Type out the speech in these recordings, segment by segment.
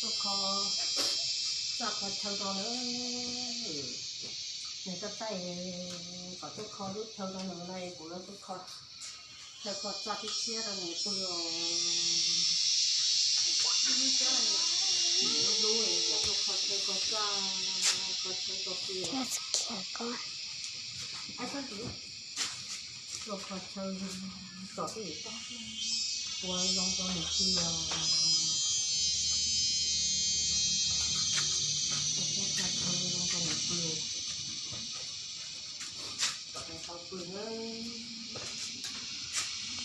Tuaj kho txaj kho chaw rau na. Nws tuaj txaj kom tuaj kho lub chaw rau nws na, kuv yuav tuaj kho chaw kho txaj thiab tshiab rau nws pw os. Nws lub hlub yuav tuaj kho chaw kho txaj, kho chaw kho pw. Tuaj kho chaw kom ua zoo rau nws pw os. Kho chaw zoo rau nws pw, kom nws tau pw na.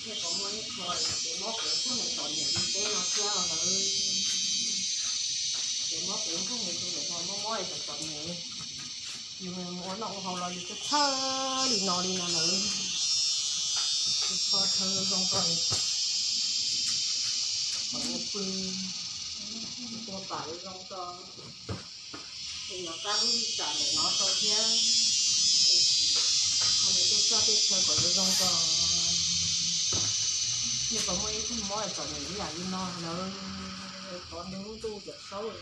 Thiab puas muaj ib qho ces mob pem nkuaj nws txom nyem li peb no thiab lawm. Ces mob pem nkuaj nws txom nyem, mob mob txom nyem. Yus mus ua noj ua haus los yus txhawj txhawj li no li no lawm. Kho chaw zoo rau kom nws pw, tua pam zoo rau, es yuav qab lub tsam ntawm no rau thiab. Kho nws tej txaj tej chaw kom zoo zoo rau. Yog puas muaj ib tug mob txom nyem ib yam li no lawm, thov ntuj hlub ntuj cawm saub,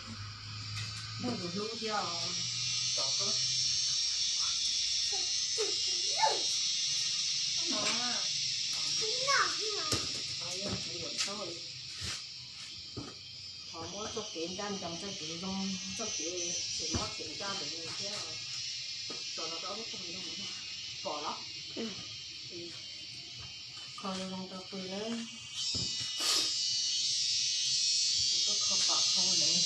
ntuj hlub thiab os. Thov muab txoj kev ncaj ncees, txoj kev zoo, txoj kev tsis mob tsis ncaj ntawm nws thiab. Tso no rau lub qhov no pom los? Kho zoo zoo rau pw nawb. Kho pam kho lawm.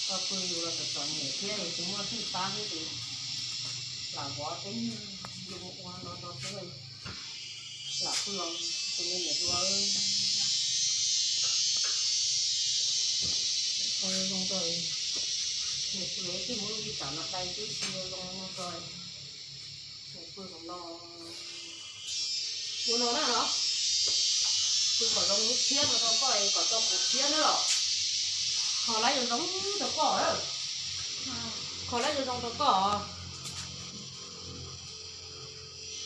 Kho pw yus los txom txom nyem thiab, yus tsis muaj twj pab thiab ces lam vov teb yus ua no no xwb. Lam pw os tus me niam hluas. Kho zoo zoo rau, nws pw twb muab lub tsam no dai tib si zoo zoo rau. Nws pw zoo no, ua no na los, pw kom zoo lub tshiab no rau koj es kom tso kuv tshiab na los. Kho lab yuav zoo rau koj, kho lab yuav zoo rau koj.